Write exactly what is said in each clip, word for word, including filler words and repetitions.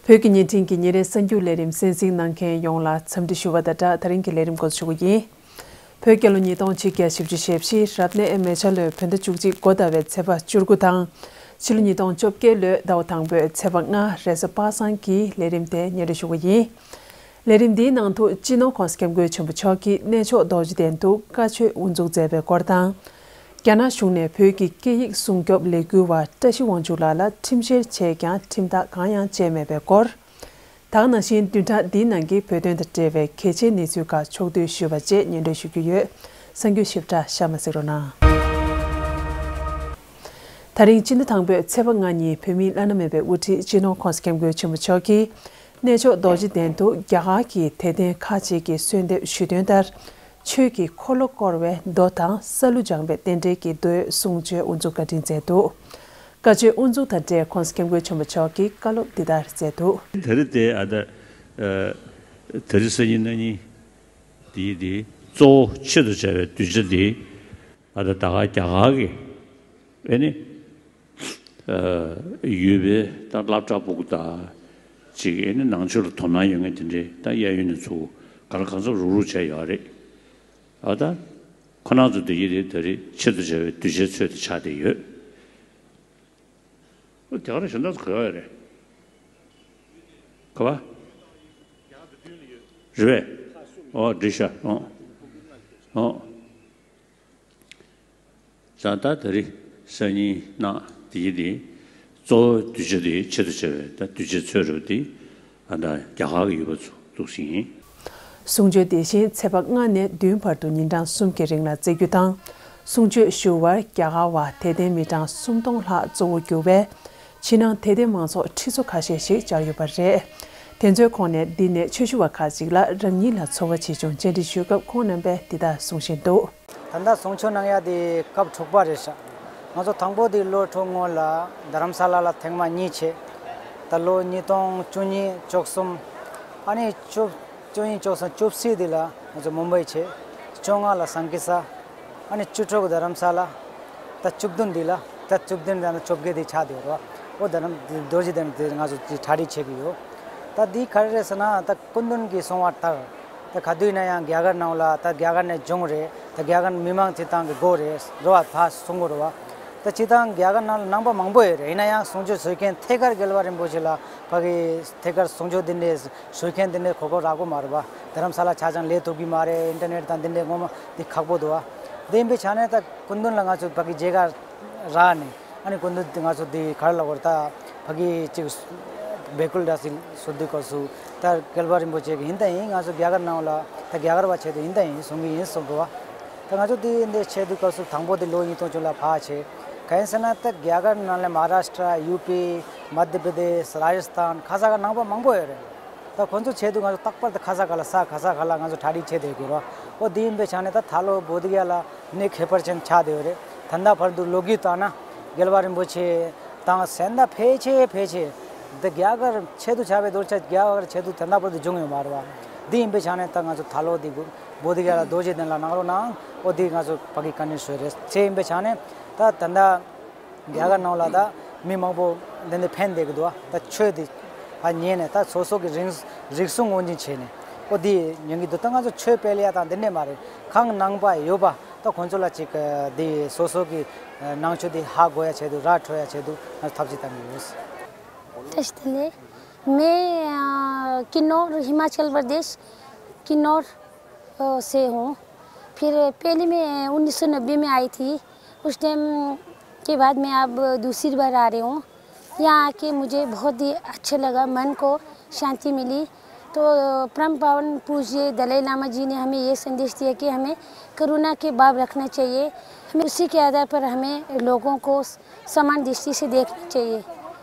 བོད་ཀྱི་བརྙན་འཕྲིན་གྱི་ཉིན་རེའི་གསར་འགྱུར་ལས་རིམ་གསན་གཟིགས་གནང་མཁན་ཡོངས་ལ་འཚམས་འདྲི་ཞུ་བ་དང་སྦྲགས། ད་རིང་གི་ལས་རིམ་འགོ་འཛུགས་ཞུ་གི་ཡིན། བོད་རྒྱལ་ལོ་ཉིས་སྟོང་ཆིག་བརྒྱ་བཞི་བཅུ་ཞེ་བཞི་རབ་གནས་མེ་བྱ་ལོའི་བོད་ཟླ་བཅུ་གཅིག་འགོ་ཟླ་བའི་ཚེས་པ་བཅུ་དགུ་དང་། ཕྱི་ལོ་ཉིས་སྟོང་བཅོ་བརྒྱད་ལོའི་ཟླ་བ་དང་པོའི་ཚེས་པ་ལྔ་རེས་གཟའ་པ་སངས་ཀྱི་ལས་རིམ་དེ་སྙན་སྒྲོན་ཞུ་གི་ཡིན། ལས་རིམ་འདིའི་ནང་དུ་སྤྱི་ནོར་༸གོང་ས་༸སྐྱབས་མགོན་ཆེན་པོ་མཆོག་གིས་གནས་མཆོག་རྡོ་རྗེ་གདན་དུ་བཀའ་ཆོས་དབུ་འཛུགས་མཛད་པའི་སྐོར་དང་། རྒྱ་ནག་གཞུང་ནས་བོད་ཀྱི་སྐད་ཡིག་སྲུང་སྐྱོབ་ལས་འགུལ་བ་བཀྲ་ཤིས་དབང་ཕྱུག་ལགས་ལ་ཁྲིམས་བཤེར་བྱས་ཀྱང་ཁྲིམས་ཐག་གང་ཡང་བཅད་མེད་པའི་སྐོར། ད་ག་ནང་བཞིན་བདུན་ཕྲག་འདིའི་ནང་གི་བོད་དོན་དང་འབྲེལ་བའི་གལ་ཆེའི་གནས་ཚུལ་ཁག་ཕྱོགས་བསྡུས་ཞུས་པ་བཅས་སྙན་སྒྲོན་ཞུ་རྒྱུ་ཡོད། གསར་འགྱུར་ཞིབ་ཕྲ་ཤར་མ་གཟིགས་རོགས་གནང་། ད་རིང་སྤྱི་ཟླ་དང་པོའི་ཚེས་པ་ལྔ་ཉིན་བོད་མིའི་བླ་ན་མེད་པའི་དབུ་ཁྲིད་སྤྱི་ནོར་༸གོང་ས་༸སྐྱབས་མགོན་ཆེན་པོ་མཆོག་གིས་གནས་མཆོག་རྡོ་རྗེ་གདན་དུ་རྒྱ་གར་གྱི་དད་ལྡན་ཁག་ཅིག་གིས་གསོལ་འདེབས་ཞུས་དོན་ལྟར། ཆོས་ཀྱི་འཁོར་ལོ་བསྐོར་བའི་མདོ་དང་ས་ལུ་སྦྱངས་པའི་རྟེན་འབྲེལ་གྱི་མདོའི་གསུང་ཆོས་དབུ་འཛུགས་བཀའ་དྲིན་སྩལ་འདུག་བཀའ་ཆོས་དབུ་འཛུགས་དང་འབྲེལ་༸གོང་ས་༸སྐྱབས་མགོན་ཆེན་པོ་མཆོག་གིས་བཀའ་སློབ་འདི་ལྟར་སྩལ་འདུག་ད་རེས་དེ་ཨ་ད་ཨ་ད་རེས་སང་ཉིན་གནངས་ཉིན་འདིའི་འདི་གཙོ་བོ་ཆེད་དུ་བྱ་བའི་གདུལ་བྱ་འདི་ཨ་ད་ད་ག་རྒྱ་གར་གྱི་ཨེ་ནི་ཨ་ཡོད་པའི་ད་སློབ་གྲྭ་ཕྲུ་གུ་དང་ཅིག་ཨེ་ནི་ནང་ཆོས་ལ་དོ་སྣང་ཡོད་མཁན་དེ་འདྲའི་ད་གཡས་གཡོན་ནས་ཚུར་ག་ལ་གང་འཚམ་རུག་རུག་བྱས་ཡོད་རེད། ཨ་ད་ཁོ་རང་ཚོ་འདི་ཡི་རེད། ད་རེས་ཆེད་དུ་བྱ་བའི་གདུལ་བྱའི་ཚོད་དུ་ཆགས་བསྡད་ཡོད། རྒྱ་གར་གཞན་དག་ཚོ་ག་ཡོད་རེད། ག་བ། རེད་པས། ཨོ་འགྲིག་ཤག་ཨོ། ཨོ། ད་ད་ད་རེས་སང་ཉིན་གནངས་དེ་ཡི་དེ་གཙོ་བོའི་གདུལ་བྱ་དེ་ཆེད་དུ་བྱ་བའི་ད་གདུལ་བྱའི་ཚོད་རེད་དེ་ཨ་ད་རྒྱ་གར་གྱི་ཡུལ་པ་ཚོ་འདུག་སེ་ཡིན། གསུང་ཆོས་དེ་བཞིན་ཚེས་པ་ལྔ་ནས་བདུན་བར་དུ་ཉིན་གྲངས་གསུམ་གྱི་རིང་ལ་སྩལ་རྒྱུ་དང་། གསུང་ཆོས་ཞུ་བར་རྒྱ་གར་བ་དད་ལྡན་མི་གྲངས་སུམ་སྟོང་ལྷག་གཙོ་བོར་གྱུར་བའི་ཕྱི་ནང་དད་ལྡན་མང་ཚོགས་ཁྲི་ཚོ་ཁ་ཤས་ཤིག་བཅར་ཡོད་པ་རེད། དེ་ཚོའི་ཁོངས་ནས་འདི་ནས་ཆོས་ཞུ་བ་ཁག་ཅིག་ལ་རང་ཉིད་ལ་ཚོར་བ་ཇི་བྱུང་བཅར་འདྲི་ཞུས་སྐབས་ཁོང་རྣམ་པས་འདི་ལྟར་གསུང་བཞིན་འདུག་ད་ལྟ་གསུང་ཆོས་གནང་ཡ་དེ་སྐབས་དྲུག་པ་རེད་ཤག་ང་ཚོ་དང་པོ་དེ་ལོ་དྲུག་སྔོན་ལ་རྡ་རམ་ས་ལ་ལ་ཐེངས་མ་གཉིས་བྱས། ད་ལོ་ཉིས་སྟོང་བཅུ་གཉིས་བཅུ་གསུམ་ཨ་ནི་བཅུ་བཅུ་གཉིས་བཅུ་གསུམ་བཅུ་བཞི་དེ་ལ་ང་ཚོ་མུམ་བྷེ་བྱས། བཅོ་ལྔ་ལ་སང་ཀི་ས། ཨ་ནི་བཅུ་དྲུག་རྡ་རམ་ས་ལ། ད་བཅུ་བདུན་འདི་ལ། ད་བཅུ་བདུན་དང་བཅོ་བརྒྱད་དེ་ཆགས་བསྡད་ཡོད་རེད་བ། ཨོ་རྡ་རམ་རྡོ་རྗེ་གདན་དེ་ང་ཚོ་དེ་གྲ་སྒྲིག་བྱེད་ཀྱི་ཡོད། ད་འདི་ག་རེ་རེད་ཟེར་ན་ད་སྐུ་མདུན་གྱིས་གསུང་བ་ལྟར། ད་ག་དུས་ཡིན་ན་ཡང་རྒྱ་གར་ནང་ལ་ད་རྒྱ་གར་ནས་བྱུང་རེད། ད་རྒྱ་གར་མི་མང་སྤྱི་བཏང་གི་སྒོ་རེད་རེད་བ། ད་གསུང་གི་རེད་བ། ད་སྤྱི་བཏང་རྒྱ་གར་ནང་ལ་ནང་པ་མང་པོ་ཡོད་རེད། ཡིན་ན་ཡང་གསུང་ཆོས་ཞུ་མཁན་ཐད་ཀར་རྒྱལ་བ་རིན་པོ་ཆེ་ལ་ཕ་གི་ཐད་ཀར་གསུང་ཆོས་འདི་འདྲའི་ཞུ་མཁན་འདི་འདྲའི་གོ་སྐབས་རག་གི་མ་རེད་བ། རྡ་རམ་ས་ལ་ཆ་ཚང་སླེབས་ཐུབ་ཀྱི་མ་རེད། ཨིན་ཊར་ནེཊ་དང་འདི་འདྲའི་ངོ་མ་འདི་ཁག་པོ་འདུག་བ། འདི་ཡིན་པའི་ཆ་ནས་ད་སྐུ་མདུན་ལ་ང་ཚོ་ཕ་གི་མཇལ་ཁ་རག་ནས་ཨ་ནི་སྐུ་མདུན་འདི་ང་ཚོ་འདི་ག་རེ་ལབ་དགོས་རེད། ད་ཕ་གི་ཅིག་བེ་ཀུལ་དཱ་སི་ལ་ཞུ་དུས་སྐབས་སུ་ད་རྒྱལ་བ་རིན་པོ་ཆེ་གིས་ཡིན་ད་ཡིན། ང་ཚོ་རྒྱ་གར་ནང་ལ་ད་རྒྱ་གར་བ་ཆེད་དུ་ཡིན་ད་ཡིན་གསུང་གི་ཡིན་གསུངས་འདུག་བ། ད་ང་ཚོ་འདི་འདི་ཆེད་དུས་སྐབས་སུ་དང་པོ་འདི་ལོ་ཉིས་སྟོང་བཅུ་ལ་ཕར་བྱས། གང་ཡིན་ཟེར་ན་ད་རྒྱ་གར་ནང་ལ་མ་ཧཱ་རཱ་ཤི་ཏྲ། ཡུ་པི། མ་དྷྱ་པྲ་དེཤ། རཱ་ཇ་སི་ཐན། ག་ས་ག་ནང་པ་མང་པོ་ཡོད་རེད། ད་ཁོང་ཚོ་ཆེད་དུ་ང་ཚོ་རྟག་པར་དུ་ག་ས་ག་ལ་ས་ག་ས་ག་ལ་ང་ཚོ་གྲ་སྒྲིག་བྱེད་བསྡད་ཀྱི་རོ། ཨོ་དེ་ཡིན་པའི་ཆ་ནས་ད་ད་ལོ་བོ་དྷི་ག་ཡ་ལ་གནས་ཁྱད་པར་ཅན་ཆགས་བསྡད་ཡོད་རེད། ད་ལྟ་བར་དུ་ལོ་རྒྱུས་ལྟར་ན་རྒྱལ་བ་རིན་པོ་ཆེ་དང་གཞན་དག་ཕལ་ཆེར་ཕལ་ཆེར་འདི་རྒྱ་གར་ཆེད་དུ་བྱ་བའི་རྡོ་རྗེ་རྒྱ་གར་ཆེད་དུ་ད་ལྟ་བར་དུ་བྱུང་ཡོད་མ་རེད་བ། དེ་ཡིན་པའི་ཆ་ནས་ད་ང་ཚོ་ད་ལོ་འདི་བོ་དྷི་ག་ཡ་ལ་རྡོ་རྗེ་གདན་ལ་གནང་རོགས་གནང་། ཨོ་དེ་ང་ཚོ་ཕ་གི་བཀའ་དྲིན་ཞུ་རེད། ཆེ་ཡིན་པའི་ཆ་ནས་ད་ད་ལྟ། རྒྱ་གར་ནང་ལ་ད་མི་མང་པོ་འདི་འདྲ་ཕན་བསྡད་ཀྱི་འདུག་ད་ཆོས་འདི་ཕར་ཉན་ནས་ད་སོ་སོ་གི་རིག་རིག་གཞུང་ངོས་འཛིན་བྱས་ནས་ཨོ་འདི་ཉན་གྱི་འདུག་ད་ང་ཚོ་ཆོས་སྤེལ་ཡ་དང་འདི་འདྲ་མ་རེད། གང་ནང་པ་ཡོད་པ་ད་ཁོང་ཚོ་ལ་ཅིག་འདི་སོ་སོ་གི་ནང་ཆོས་འདི་ཧ་གོ་ཡ་ཆེད་དུ་ར་འཕྲོད་ཡ་ཆེད་དུ་ང་ཚོ་ཐབས་ཤེས་བཏང་གི་ཡོད། Здравствуйте, मैं अ, किन्नौर, हिमाचल प्रदेश, किन्नौर अ, से हूँ। फिर पहले मैं उन्नीस सौ नब्बे में आई थी। उस टाइम के बाद मैं अब दूसरी बार आ रही हूँ। यहाँ आके मुझे बहुत ही अच्छा लगा, मन को शांति मिली। तो परम पावन पूज्य दलाई लामा जी ने हमें ये संदेश दिया कि हमें करुणा के भाव रखना चाहिए। हमें उसी के आधार पर हमें लोगों को समान दृष्टि से देखना चाहिए।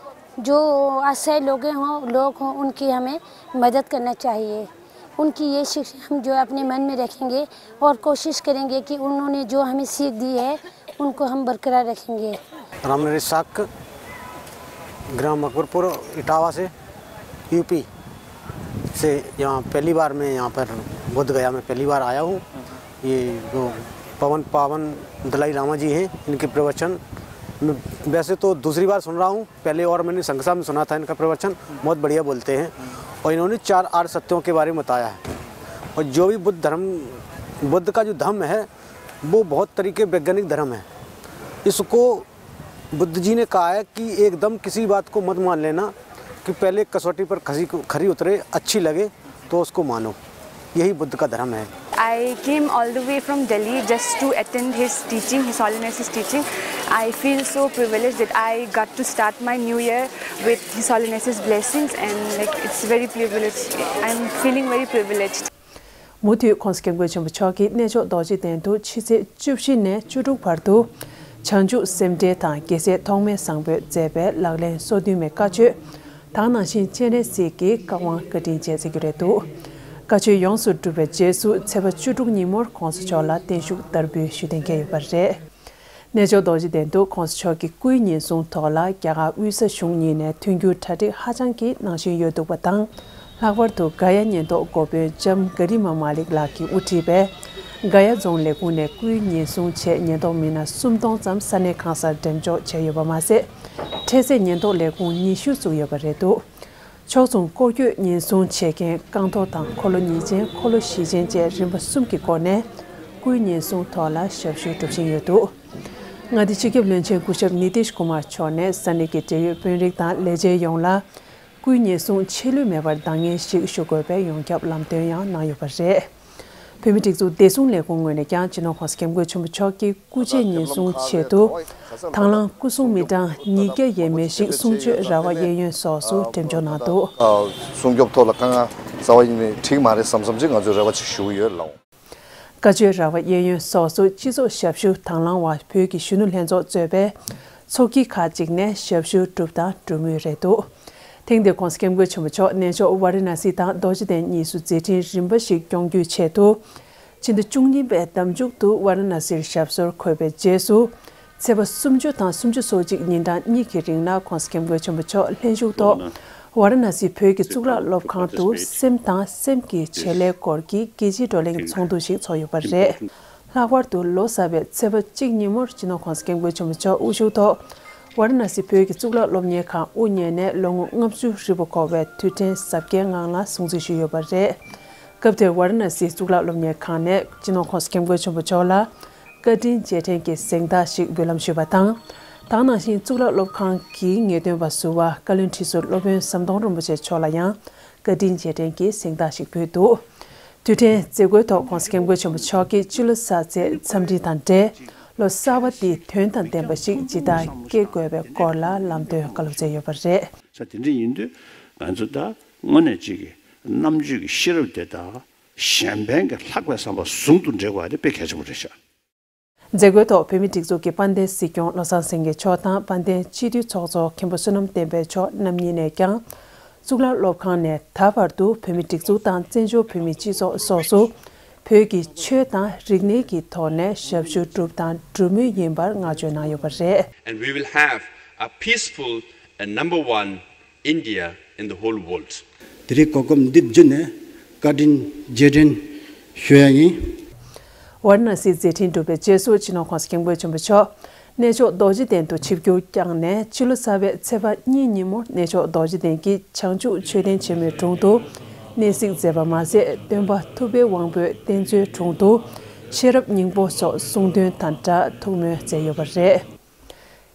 जो असहाय लोग हों, लोग हों, उनकी हमें मदद करना चाहिए। उनकी ये शिक्षा हम जो अपने मन में रखेंगे और कोशिश करेंगे कि उन्होंने जो हमें सीख दी है, उनको हम बरकरार रखेंगे। रामनरेश शाक्य, ग्राम अकबरपुर, इटावा से, यूपी से। यहाँ पहली बार मैं यहाँ पर बोध गया में पहली बार आया हूँ। ये जो पवन पावन दलाई लामा जी हैं, इनके प्रवचन मैं वैसे तो दूसरी बार सुन रहा हूँ, पहले और मैंने संघ साहब ने सुना था इनका प्रवचन, बहुत बढ़िया बोलते हैं। और इन्होंने चार आर्य सत्यों के बारे में बताया है। और जो भी बुद्ध धर्म, बुद्ध का जो धर्म है, वो बहुत तरीके वैज्ञानिक धर्म है। इसको बुद्ध जी ने कहा है कि एकदम किसी बात को मत मान लेना, कि पहले कसौटी पर खसी खरी उतरे, अच्छी लगे तो उसको मानो। यही बुद्ध का धर्म है। I came all the way from Delhi just to attend his teaching, His Holiness's teaching. I feel so privileged that I got to start my new year with His Holiness's blessings, and like, it's very privileged. I'm feeling very privileged. མུ་མཐུད་༧གོང་ས་༧སྐྱབས་མགོན་ཆེན་པོ་མཆོག་གིས་གནས་མཆོག་རྡོ་རྗེ་གདན་དུ་ཕྱི་ཚེས་བཅུ་བཞི་ནས་བཅུ་དྲུག་བར་དུ་བྱང་ཆུབ་སེམས་འགྲེལ་དང་རྒྱལ་སྲས་ཐོགས་མེད་བཟང་པོས་མཛད་པའི་ལག་ལེན་སོ་བདུན་མའི་བཀའ་ཆོས་དང་ནང་བཞིན་སྤྱན་རས་གཟིགས་ཀྱི་བཀའ་དབང་བཀའ་དྲིན་བཅས་མཛད་རྒྱུ་རེད་འདུག་བཀའ་ཆོས་ཡོངས་སུ་གྲུབ་པའི་རྗེས་སུ་ཚེས་པ་བཅུ་དྲུག་ཉིན་མོར་༧གོང་ས་མཆོག་ལ་བརྟན་བཞུགས་བསྟར་འབུལ་ཞུ་གཏན་འཁེལ་ཡོད་པ་རེད། གནས་མཆོག་རྡོ་རྗེ་གདན་དུ་༧གོང་ས་མཆོག་གི་སྐུའི་ཉེན་སྲུང་ཐོག་ལ་རྒྱ་གར་དབུས་ས་གཞུང་གཉིས་ནས་མཐུན་འགྱུར་གྲ་སྒྲིག་ཧ་ཅང་གི་ནང་བཞིན་ཡོད་འདུག་པ་དང་། ལྷག་པར་དུ་ག་ཡ་ཉེན་རྟོག་འགོ་དཔོན་ལྕམ་ག་རི་མ་མ་ལིག་ལགས་ཀྱིས་དབུ་ཁྲིད་པའི་ག་ཡ་རྫོང་ལས་ཁུངས་ནས་སྐུའི་ཉེན་སྲུང་ཆེད་ཉེན་རྟོག་མི་སྣ་སུམ་སྟོང་ཙམ་ས་གནས་གང་སར་འགྲེམས་འཇོག་བྱས་ཡོད་པ་མ་ཟད། འཕྲལ་སེལ་ཉེན་རྟོག་ལས་ཁུངས་ཉི་ཤུ་བཙུགས་ཡོད་པ་རེད་འདུག་ཕྱོགས་མཚུངས་སྐོར་སྐྱོད་ཉེན་སྲུང་བྱེད་མཁན་རྐང་ཐོག་དང་འཁོར་ལོ་གཉིས་ཅན་འཁོར་ལོ་བཞི་ཅན་བཅས་རིམ་པ་གསུམ་གྱི་སྒོ་ནས་སྐུའི་ཉེན་སྲུང་ཐོག་ལ་ཞབས་ཞུ་སྒྲུབ་བཞིན་ཡོད་འདུག་མངའ་སྡེ་སྤྱི་ཁྱབ་བློན་ཆེན་སྐུ་ཞབས་ནི་ཏིཤ་ཀུ་མར་མཆོག་ནས་ས་གནས་ཀྱི་འབྲེལ་ཡོད་དཔོན་རིགས་དང་ལས་བྱེད་ཡོངས་ལ་སྐུའི་ཉེན་སྲུང་ཆད་ལུས་མེད་པར་འདང་ངེས་ཤིག་ཞུ་དགོས་པའི་ཡོངས་ཁྱབ་ལམ་སྟོན་ཡང་གནང་ཡོད་པ་རེད། བོད་མིའི་སྒྲིག་འཛུགས་བདེ་སྲུང་ལས་ཁུངས་ངོས་ནས་ཀྱང་སྤྱི་ནོར་༧གོང་ས་༧སྐྱབས་མགོན་ཆེན་པོ་མཆོག་གི་སྐུ་ཕྱྭའི་ཉེན་སྲུང་ཆེད་དུ་དང་བླངས་སྐུ་སྲུང་མི་གྲངས་ཉིས་བརྒྱ་ཡས་མས་ཤིག་གསུང་ཆོས་ར་བ་གཡས་གཡོན་སོགས་སུ་འགྲེམས་འཇོག་གནང་འདུག་སྲུང་སྐྱོབ་ཐོག་ལ་དཀའ་ངལ་ཟ་བ་ཡིན་ནའི་འགྲིག་མ་རེད་བསམ་བསམ་ཅིག་ང་ཚོས་རེ་བ་ཅིག་ཞུ་གི་ཡོད་ལགས། བཀའ་ཆོས་ར་བ་གཡས་གཡོན་སོགས་སུ་སྤྱི་ཚོགས་ཞབས་ཞུ་དང་བླངས་པ་བོད་ཀྱི་གཞོན་ནུ་ལྷན་ཚོགས་གཙོས་པའི་ཚོགས་སྐྱིད་ཁག་ཅིག་ནས་ཞབས་ཞུ་གྲུབ་དང་སྒྲུབ་མུས་རེད་འདུག་ཐེངས་འདིར་༧གོང་ས་༧སྐྱབས་མགོན་ཆེན་པོ་མཆོག་གནས་མཆོག་ཝཱ་ར་ཎ་སི་དང་རྡོ་རྗེ་གདན་གཉིས་སུ་མཛད་འཕྲིན་རིམ་པ་ཞིག་སྐྱོང་རྒྱུའི་ཆེད་དུ། ཕྱི་ཟླ་བཅུ་གཉིས་པའི་ཟླ་མཇུག་ཏུ་ཝཱ་ར་ཎ་སིར་ཞབས་སོར་འཁོད་པའི་རྗེས་སུ། ཚེས་པ་སུམ་ཅུ་དང་སུམ་ཅུ་སོ་གཅིག་ཉིན་གྲངས་གཉིས་ཀྱི་རིང་ལ་༧གོང་ས་༧སྐྱབས་མགོན་ཆེན་པོ་མཆོག་ལྷན་བཞུགས་ཐོག་ཝཱ་ར་ཎ་སི་བོད་ཀྱི་གཙུག་ལག་སློབ་ཁང་དུ་སེམས་དང་སེམས་ཀྱི་བྱེད་ལས་སྐོར་གྱི་རྒྱལ་སྤྱིའི་བགྲོ་གླེང་ཚོགས་འདུ་ཞིག་ཚོགས་ཡོད་པ་རེད། ལྷག་པར་དུ་ལོ་གསར་པའི་ཚེས་པ་གཅིག་ཉིན་མོར་སྤྱི་ནོར་༧གོང་ས་༧སྐྱབས་མགོན་ཆེན་པོ་མཆོག་དབུ་བཞུགས་ཐོག་ཝཱ་ར་ཎ་སི་བོད་ཀྱི་གཙུག་ལག་སློབ་གཉེར་ཁང་དབུ་བརྙེས་ནས་ལོ་ངོ་ལྔ་བཅུ་རིལ་པོ་འཁོར་བའི་དུས་དྲན་གཟབ་རྒྱས་ངང་ལ་སྲུང་བརྩི་ཞུས་ཡོད་པ་རེད། སྐབས་དེར་ཝཱ་ར་ཎ་སིའི་གཙུག་ལག་སློབ་གཉེར་ཁང་ནས་སྤྱི་ནོར་༧གོང་ས་༧སྐྱབས་མགོན་ཆེན་པོ་མཆོག་ལ་བཀའ་དྲིན་རྗེས་དྲན་གྱི་གཟེངས་རྟགས་ཤིག་འབུལ་ལམ་ཞུས་པ་དང་། དེ་ནང་བཞིན་གཙུག་ལག་སློབ་ཁང་གི་ངེས་སྟོན་པ་ཟུར་པ་བཀའ་བློན་ཁྲི་ཟུར་སློབ་དཔོན་ཟམ་གདོང་རིན་པོ་ཆེ་མཆོག་ལ་ཡང་བཀའ་དྲིན་རྗེས་དྲན་གྱི་གཟེངས་རྟགས་ཤིག་ཕུལ་འདུག་དུས་དྲན་མཛད་སྒོའི་ཐོག་༧གོང་ས་༧སྐྱབས་མགོན་ཆེན་པོ་མཆོག་གིས་སྤྱི་ལོ་གསར་ཚེས་འཚམས་འདྲི་དང་འབྲེལ། ལོ་གསར་པ་འདི་དོན་དང་ལྡན་པ་ཞིག་ཇི་ལྟར་སྐྱེལ་དགོས་པའི་སྐོར་ལ་ལམ་སྟོན་བཀའ་སློབ་སྩལ་ཡོད་པ་རེད། ས་དེ་འདྲ་ཡིན་དུས་ང་ཚོ་ད་དངོས་གནས་གཅིག་གི་རྣམ་དཔྱོད་ཀྱི་ཤེས་རབ་དེ་དག་གཞན་ཕན་གྱི་ལྷག་པའི་བསམ་པ་ཟུང་དུ་འབྲེལ་དགོས་པ་དེ་དཔེ་གལ་ཆེན་པོ་རེད་ཤག་མཛད་སྒོའི་ཐོག་བོད་མིའི་སྒྲིག་འཛུགས་ཀྱི་དཔལ་ལྡན་སྲིད་སྐྱོང་བློ་བཟང་སེང་གེ་མཆོག་དང་དཔལ་ལྡན་སྤྱི་འཐུས་ཚོགས་གཙོ་མཁན་པོ་བསོད་ནམས་བསྟན་འཕེལ་མཆོག་རྣམ་གཉིས་ནས་ཀྱང་། གཙུག་ལག་སློབ་ཁང་ནས་ད་བར་དུ་བོད་མིའི་སྒྲིག་འཛུགས་དང་བཙན་བྱོལ་བོད་མིའི་སྤྱི་ཚོགས་སོགས་སུ་བོད་ཀྱི་ཆོས་དང་རིག་གནས་ཀྱི་ཐོག་ནས་ཞབས་ཞུ་བསྒྲུབས་དང་སྒྲུབ་མུས་ཡིན་པར་བསྔགས་བརྗོད་གནང་ཡོད་པ་རེད། And we will have a peaceful and number one India in the whole world. དེ་རིང་གོ་སྐབས་འདི་བརྒྱུད་ནས་བཀའ་དྲིན་རྗེས་དྲན་ཞུ་ཡ་ཡིན། ཝཱ་ར་ཎ་སིའི་མཛད་འཕྲིན་གྲུབ་པའི་རྗེས་སུ་སྤྱི་ནོར་༧གོང་ས་༧སྐྱབས་མགོན་ཆེན་པོ་མཆོག་གནས་མཆོག་རྡོ་རྗེ་གདན་དུ་ཆིབས་བསྒྱུར་བསྐྱངས་ནས་ཕྱི་ལོ་གསར་པའི་ཚེས་པ་གཉིས་ཉིན་མོར་གནས་མཆོག་རྡོ་རྗེ་གདན་གྱི་བྱང་ཆུབ་མཆོད་རྟེན་ཆེན་མོའི་དྲུང་དུ་གནས་གཟིགས་མཛད་པ་མ་ཟད། སྟོན་པ་ཐུབ་པའི་དབང་པོས་གདན་གཙོའི་དྲུང་དུ་ཤེས་རབ་སྙིང་པོ་སོགས་གསུང་འདོན་དང་སྦྲགས་ཐུགས་སྨོན་མཛད་ཡོད་པ་རེད།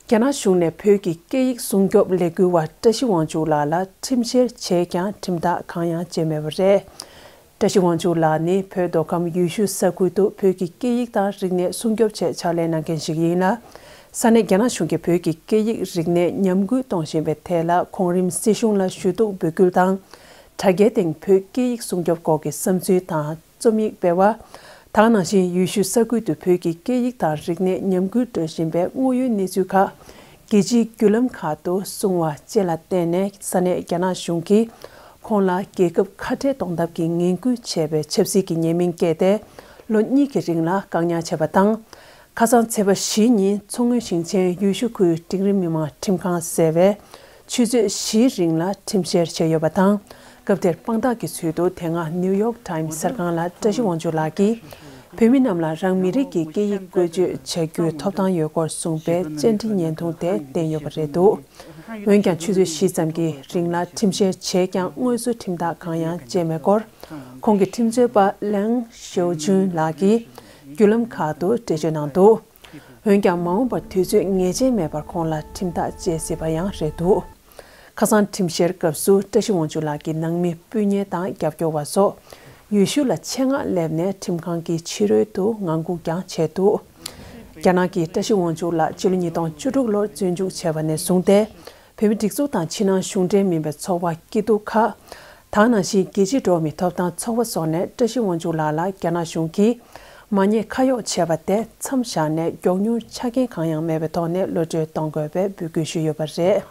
རྒྱ་ནག་གཞུང་ནས་བོད་ཀྱི་སྐད་ཡིག་སྲུང་སྐྱོབ་ལས་འགུལ་བ་བཀྲ་ཤིས་དབང་ཕྱུག་ལགས་ལ་ཁྲིམས་བཤེར་བྱས་ཀྱང་ཁྲིམས་ཐག་གང་ཡང་བཅད་མེད་པ་རེད། བཀྲ་ཤིས་དབང་ཕྱུག་ལགས་ནི་བོད་མདོ་ཁམས་ཡུལ་ཤུལ་ས་ཁུལ་དུ་བོད་ཀྱི་སྐད་ཡིག་དང་རིག་གནས་སྲུང་སྐྱོབ་ཆེད་ཕྱག་ལས་གནང་མཁན་ཞིག་ཡིན་ལ། ས་གནས་རྒྱ་ནག་གཞུང་གིས་བོད་ཀྱི་སྐད་ཡིག་རིག་གནས་ཉམས་རྒུད་གཏོང་བཞིན་པའི་ཐད་ལ་གོང་རིམ་སྲིད་གཞུང་ལ་ཞུ་གཏུག་འབོད་སྐུལ་དང་། དྲ་རྒྱའི་སྟེང་བོད་སྐད་ཡིག་སྲུང་སྐྱོབ་སྐོར་གྱི་བསམ་ཚུལ་དང་རྩོམ་ཡིག་སྤེལ་བ། དེ་ནང་བཞིན་ཡུལ་ཤུལ་ས་ཁུལ་དུ་བོད་ཀྱི་སྐད་ཡིག་དང་རིག་གནས་ཉམས་རྒུད་འགྲོ་བཞིན་པའི་དངོས་ཡོད་གནས་ཚུལ་ཁག་རྒྱལ་སྤྱིའི་བརྒྱུད་ལམ་ཁག་ཏུ་གསུང་བ་བཅས་ལ་བརྟེན་ནས་ས་གནས་རྒྱ་ནག་གཞུང་གིས་ཁོང་ལ་རྒྱལ་ཁབ་ཁ་བྲལ་གཏོང་ཐབས་ཀྱི་ངན་སྐུལ་བྱས་པའི་ཆབ་སྲིད་ཀྱི་ཉེས་མིང་བཀལ་ཏེ་ལོ་གཉིས་ཀྱི་རིང་ལ་བཀག་ཉར་བྱས་པ་དང་། ཁ་སང་ཚེས་པ་བཞི་ཉིན་མཚོ་སྔོན་ཞིང་ཆེན་ཡུལ་ཤུལ་ཁུལ་འབྲིང་རིམ་མི་དམངས་ཁྲིམས་ཁང་ཟེར་བས་ཆུ་ཚོད་བཞིའི་རིང་ལ་ཁྲིམས་བཤེར་བྱས་ཡོད་པ་དང་། སྐབས་དེར་དཔང་རྟགས་ཀྱི་ཚུལ་དུ་དེ་སྔ་ནིའུ་ཡོག་ཊའིམ་སི་གསར་ཁང་ལ་བཀྲ་ཤིས་དབང་ཕྱུག་ལགས་ཀྱིས་ བོད་མི་རྣམས་ལ་རང་མི་རིགས་ཀྱི་སྐད་ཡིག་བཀོལ་སྤྱོད་བྱ་རྒྱུའི་ཐོབ་ཐང་ཡོད་སྐོར་གསུངས་པའི་བཅར་འདྲི་བརྙན་ཐུང་དེ་བསྟན་ཡོད་པ་རེད་འདུག་འོན་ཀྱང་ཆུ་ཚོད་བཞི་ཙམ་གྱི་རིང་ལ་ཁྲིམས་བཤེར་བྱས་ཀྱང་དངོས་སུ་ཁྲིམས་ཐག་གང་ཡང་བཅད་མེད་སྐོར། ཁོང་གི་ཁྲིམས་རྩོད་པ་ལེང་ཞའོ་ཅུན་ལགས་ཀྱིས་བརྒྱུད་ལམ་ཁག་ཏུ་འགྲེལ་བརྗོད་གནང་འདུག་འོན་ཀྱང་མ་འོངས་པར་དུས་ཚོད་ངེས་ཅན་མེད་པར་ཁོང་ལ་ཁྲིམས་ཐག་བཅད་སྲིད་པ་ཡང་རེད་འདུག་ཁ་སང་ཁྲིམས་བཤེར་སྐབས་སུ་བཀྲ་ཤིས་དབང་ཕྱུག་ལགས་ཀྱི་ནང་མི་སྤུན་ཉེ་དང་རྒྱབ་སྐྱོར་བ་སོགས་ཡུལ་ཤུལ་ལ་ཆེད་མངགས་སླེབས་ནས་ཁྲིམས་ཁང་གི་ཕྱི་རོལ་དུ་ངང་སྒུག་ཀྱང་བྱས་འདུག་རྒྱ་ནག་གིས་བཀྲ་ཤིས་དབང་ཕྱུག་ལགས་ཕྱི་ལོ་ཉིས་སྟོང་བཅུ་དྲུག་ལོར་བཙོན་འཇུག་བྱས་པ་ནས་བཟུང་སྟེ། བོད་མི་སྒྲིག་འཛུགས་དང་ཕྱི་ནང་གཞུང་འབྲེལ་མིན་པའི་ཚོགས་པ་སྐྱིད་སྡུག་ཁག་དེ་ནང་བཞིན་རྒྱལ་སྤྱིའི་འགྲོ་བ་མིའི་ཐོབ་ཐང་ཚོགས་པ་སོགས་ནས་བཀྲ་ཤིས་དབང་ཕྱུག་ལགས་ལ་རྒྱ་ནག་གཞུང་གིས་མ་ཉེས་ཁ་གཡོགས་བྱས་པ་དེ་མཚམས་བཞག་ནས་མགྱོགས་མྱུར་ཆ་རྐྱེན་གང་ཡང་མེད་པའི་ཐོག་ནས་གློད་གྲོལ་གཏོང་དགོས་པའི་འབོད་སྐུལ་ཞུས་ཡོད་པ་རེད།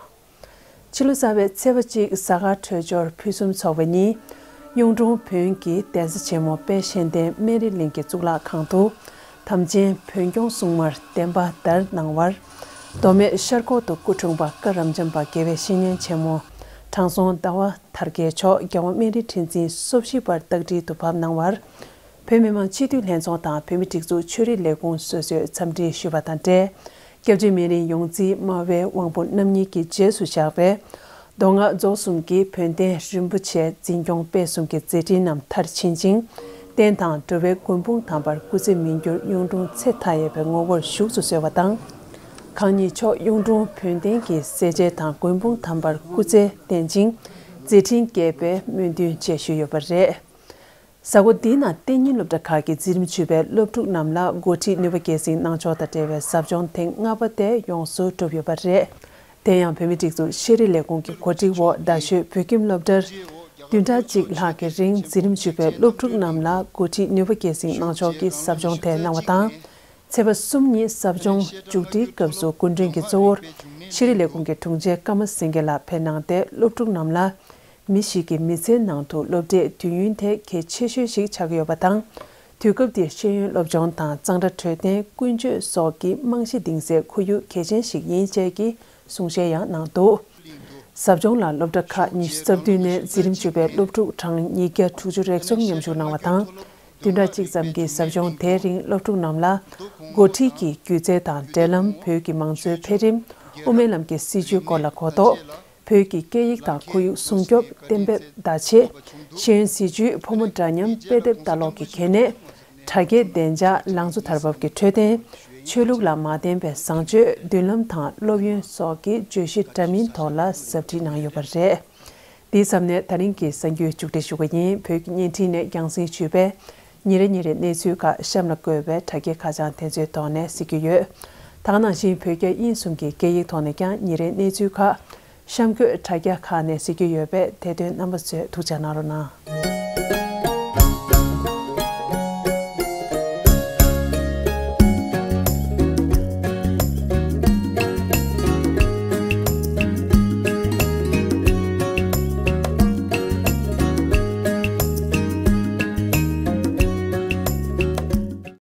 ཕྱི་ལོ་གསར་པའི་ཚེས་པ་གཅིག་གཟའ་སྐར་འཕྲོད་སྦྱོར་ཕུན་སུམ་ཚོགས་པ་ཉིན། གཡུང་དྲུང་བོན་གྱི་གདན་ས་ཆེན་མོ་དཔལ་གཤེན་བསྟན་སྨན་རི་གླིང་གི་གཙུག་ལག་ཁང་དུ། དམ་ཅན་བོན་སྐྱོང་སྲུང་མར་བརྟན་པ་དར་གནང་བར། མདོ་སྨད་ཤར་ཁོག་ཏུ་སྐུ་འཁྲུངས་པ་བཀའ་རབ་འབྱམས་པ་དགེ་བའི་བཤེས་གཉེན་ཆེན་མོ་དྲང་སྲོང་ཟླ་བ་དར་རྒྱས་མཆོག་རྒྱལ་དབང་སྨན་རིའི་ཁྲི་འཛིན་སོ་བཞི་པར་རྟགས་བྲིས་དུ་བབས་གནང་བར། བོད་མི་མང་སྤྱི་འཐུས་ལྷན་ཚོགས་དང་བོད་མི་སྒྲིག་འཛུགས་ཆོས་རིག་ལས་ཁུངས་སོ་སོས་འཚམས་འདྲི་ཞུས་པ་དང་འབྲེལ། སྐྱབས་རྗེ་སྨན་རིའི་ཡོངས་འཛིན་སྨྲ་བའི་དབང་པོ་རྣམ་གཉིས་ཀྱི་རྗེས་སུ་བཞག་པའི་མདོ་སྔགས་རྫོགས་གསུམ་གྱི་བོན་བསྟན་རིན་པོ་ཆེ་འཛིན་སྐྱོང་སྤེལ་གསུམ་གྱི་མཛད་འཕྲིན་རྣམས་མཐར་ཕྱིན་ཅིང་། བསྟན་དང་འགྲོ་བའི་མགོན་དཔུང་དམ་པར་སྐུ་ཚེ་མི་འགྱུར་གཡུང་དྲུང་ཚེ་མཐའ་ཡས་པའི་ངོ་བོར་བཞུགས་སུ་གསོལ་བ་དང་། གང་ཉིད་མཆོག་གཡུང་དྲུང་བོན་བསྟན་གྱི་སྲས་བཅས་དང་མགོན་དཔུང་དམ་པར་སྐུ་ཚེ་བརྟན་ཅིང་། མཛད་འཕྲིན་རྒྱས་པའི་སྨོན་འདུན་བཅས་ཞུས་ཡོད་པ་རེད། གཟའ་འཁོར་འདིའི་ནང་གཏན་ཉིན་སློབ་གྲྭ་ཁག་གི་འཛིན་རིམ་བཅུ་པའི་སློབ་ཕྲུག་རྣམས་ལ་འགོ་ཁྲིད་ནུས་པ་སྐྱེད་སྲིང་གནང་ཕྱོགས་དང་འབྲེལ་བའི་ཟབ་སྦྱོང་ཐེངས་ལྔ་པ་དེ་ཡོངས་སུ་གྲུབ་ཡོད་པ་རེད། དེ་ཡང་བོད་མིའི་སྒྲིག་འཛུགས་ཤེས་རིག་ལས་ཁུངས་ཀྱི་གོ་སྒྲིག་འོག་རྡ་ཤོད་བོད་ཁྱིམ་སློབ་གྲྭར་བདུན་ཕྲག་གཅིག་ལྷག་གི་རིང་འཛིན་རིམ་བཅུ་པའི་སློབ་ཕྲུག་རྣམས་ལ་འགོ་ཁྲིད་ནུས་པ་སྐྱེད་སྲིང་གནང་ཕྱོགས་ཀྱི་ཟབ་སྦྱོང་དེ་གནང་བ་དང་། ཚེས་པ་གསུམ་ཉིན་ཟབ་སྦྱོང་མཇུག་སྒྲིལ་སྐབས་སུ་སྐུ་མགྲོན་གྱི་གཙོ་བོར་ཤེས་རིག་ལས་ཁུངས་ཀྱི་དྲུང་ཆེ་ཀརྨ་སེང་གེ་ལགས་ཕེབས་གནང་སྟེ་སློབ་ཕྲུག་རྣམས་ལ། མི་ཞིག་གི་མི་ཚེའི་ནང་དུ་སློབ་གྲྭའི་དུས་ཡུན་དེ་གལ་ཆེ་ཤོས་ཤིག་ཆགས་ཀྱི་ཡོད་པ་དང་། དུས་སྐབས་འདིར་ཤེས་ཡོན་སློབ་སྦྱོང་དང་གཙང་སྦྲ་འཕྲོད་བསྟེན་ཀུན་སྤྱོད་སོགས་ཀྱི་རྨང་གཞི་འདིང་སའི་ཁོར་ཡུག་གལ་ཆེན་ཞིག་ཡིན་བཅས་ཀྱི་གསུང་བཤད་ཡང་གནང་འདུག་ཟབ་སྦྱོང་ལ་སློབ་གྲྭ་ཁག་ཉི་ཤུ་རྩ་བདུན་ནས་འཛིན་རིམ་བཅུ་པའི་སློབ་ཕྲུག་གྲངས་ཉིས་བརྒྱ་དྲུག་ཅུ་རེ་གསུམ་མཉམ་ཞུགས་གནང་བ་དང་། བདུན་ཕྲག་གཅིག་ཙམ་གྱི་ཟབ་སྦྱོང་དེའི་རིང་སློབ་ཕྲུག་རྣམས་ལ། འགོ་ཁྲིད་ཀྱི་སྒྱུ་རྩལ་དང་འབྲེལ་ལམ། བོད་ཀྱི་མང་གཙོའི་འཕེལ་རིམ། དབུ་མའི་ལམ་གྱི་སྲིད་བྱུས་སྐོར་ལ་གོ་རྟོགས། བོད་ཀྱི་སྐད་ཡིག་དང་ཁོར་ཡུག་སྲུང་སྐྱོབ། གཏན་འབེབས་བརྡ་ཆད། ཤེས་ཡོན་སྲིད་བྱུས། ཕོ་མོ་འདྲ་མཉམ། དཔེ་དེབ་ལྟ་ཀློག་གི་གལ་གནད། དྲ་རྒྱའི་བདེ་འཇགས། ལང་ཚོ་དར་བབ་ཀྱི་འཕྲོད་བསྟེན། ཆོས་ལུགས་ལ་མ་བརྟེན་པའི་བཟང་སྤྱོད། མདུན་ལམ་དང་སློབ་ཡོན་སོགས་ཀྱི་བརྗོད་གཞི་འདྲ་མིན་ཐོག་ལ་ཟབ་ཁྲིད་གནང་ཡོད་པ་རེད། འདིའི་མཚམས་ནས་ད་རིང་གི་གསར་འགྱུར་མཇུག་སྒྲིལ་ཞུ་གི་ཡིན། བོད་ཀྱི་བརྙན་འཕྲིན་ནས་རྒྱང་སྲིང་ཞུས་པའི་ཉིན་རེ་ཉིན་རེའི་གནས་ཚུལ་ཁག་གཤམ་ལ་བཀོད་པའི་དྲ་རྒྱའི་ཁ་བྱང་དེ་ཚོའི་ཐོག་ནས་གཟིགས་རྒྱུ་ཡོད། ད་ག་ནང་བཞིན་བོད་རྒྱ་དབྱིན་གསུམ་གྱི་སྐད་ཡིག་ཐོག་ནས་ཀྱང་ཉིན་རེའི་གནས་ཚུལ་ཁག་གཤམ་འཁོད་དྲ་རྒྱ་ཁག་ནས་གཟིགས་རྒྱུ་ཡོད་པས་དེ་དོན་རྣམ་པ་ཚོས་ཐུགས་འཇགས་གནང་རོགས་གནང་།